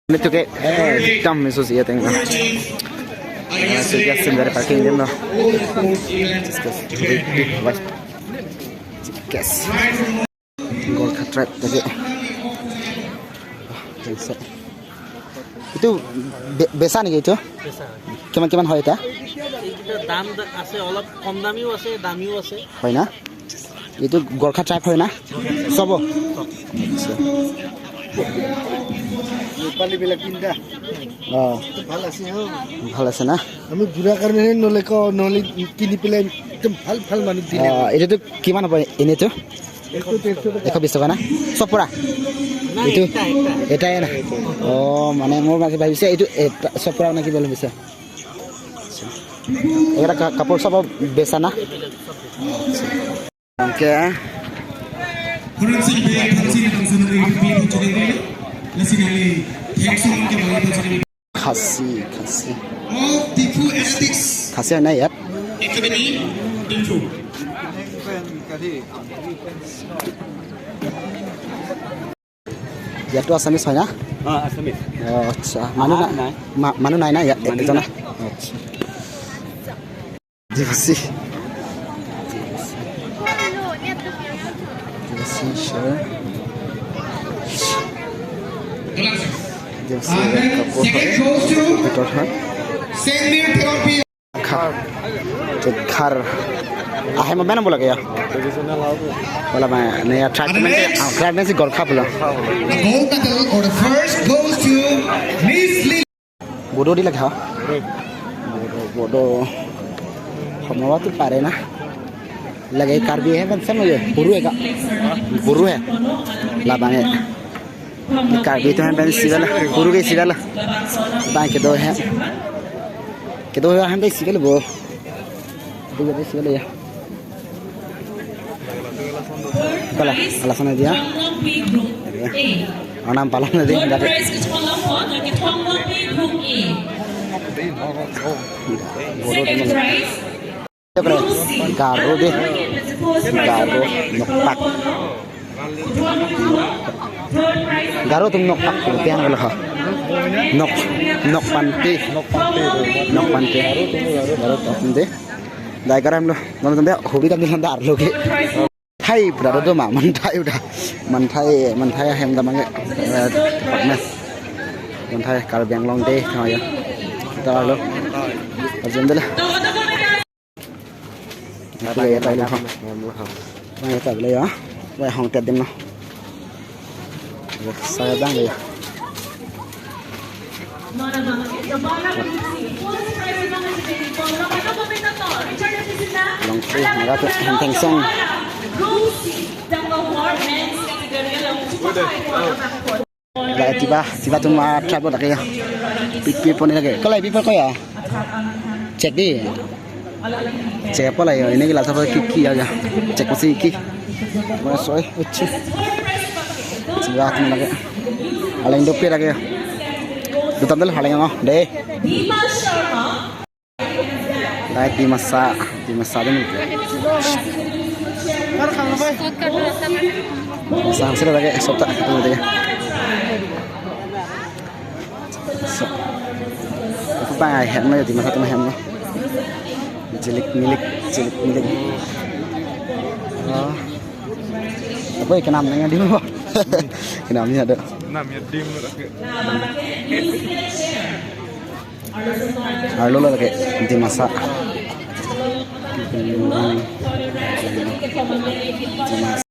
Itu ekdom miss iya tengah. Parking দিম ন। Gorkha tribe তাকে। এইটো বেচা নেকি? এইটো কিমান কিমান হয় এতিয়া? দাম আছে, অলপ কম দামীও আছে, দামীও আছে। হয় না? এইটো গোৰ্খা ট্ৰাইব হয় না চব? আচ্ছা। নেপালীবিলাক পিন্ধা। অঁ। ভাল আছে। ভাল আছে না? আমি বুঢ়া কাৰণেহে নহ'লে কওঁ, নহ'লে কিনি পেলাই একদম ভাল ভাল মানুহ দিলে। অঁ, এইটোতো কিমান হ'ব এনেইতো? 150 টকা। 120 টকা না চব পৰা? এইটো এটাই না? অঁ, মানে মোৰ মাজে ভাবিছে এইটো এটা চব পৰা নেকি বুলি ভাবিছে। এইকেইটা কাপোৰ চব বেচা না? Okay. Currency be thansi thansi na be thachine lasinali thanks ke bhai thachine. Khasi Khasi. Of Diphu Athletics খাচী হয় নাই ইয়াত? Academy, Diphu. ইয়াতো আছামিছ হয় না? অঁ, আছামিজ। অঁ, আচ্ছা। মানুহ নাই, মানুহ নাই না ইয়াত এজনা? আচ্ছা। আদিবাসী আদিবাসী শ্বেৰ আদিবাসী কাপোৰ হয় ভিতৰত হয়। Senmir Therapy. খাৰ খাৰ আহে মই বেনা বোলা গয়া बोला मैं ट्राइब में, ट्राइब में से गोरखा बोला। The gold medal or the first goes to Miss Lee. Bodo দি লাগে। बोडो बोडो সম্ভবত পারে না लगे। कार्बी है बन समझ, गुरु है का गुरु है लाबांगे। कार्बी तो है बन सिवल गुरु के सिवल बां के दो है के दो हम दे सिवल वो दो सिवल या কলা আলোচনা দিয়া নাম পালাম না। দিই Bodo Garo deh, Garo nokpak, Garo tum nokpak piang kalau ha nok nok panti nok panti Garo tum deh dai karam lo nom tum deh hobi tam দিlan dar lo ke thai pura do ma man thai udah man thai man thai hem da mange partner man thai kar bang long deh thai ya tar lo arjun dela lại tại là không lại tại đây á vậy hỏng tẹt đêm nó saya đang đây. Long tree nga to henteng song. Lại tiba tiba tuma travel lagi ya pipi pon lagi kalau pipi kok ya cek di cek apa lah ya ini kita কি কি ya cek mesti কি মানে soy uci tiba tu lagi aleng dope lagi dutan dulu haleng oh deh Lai dimasa dimasa deh masa hasil lagi sota itu deh so bang hem na dimasa tu hem na jilik milik jilik milik oh apa ya kenam nanya di mana kenamnya ada namanya dim Arlo lagi dimasa dimasa.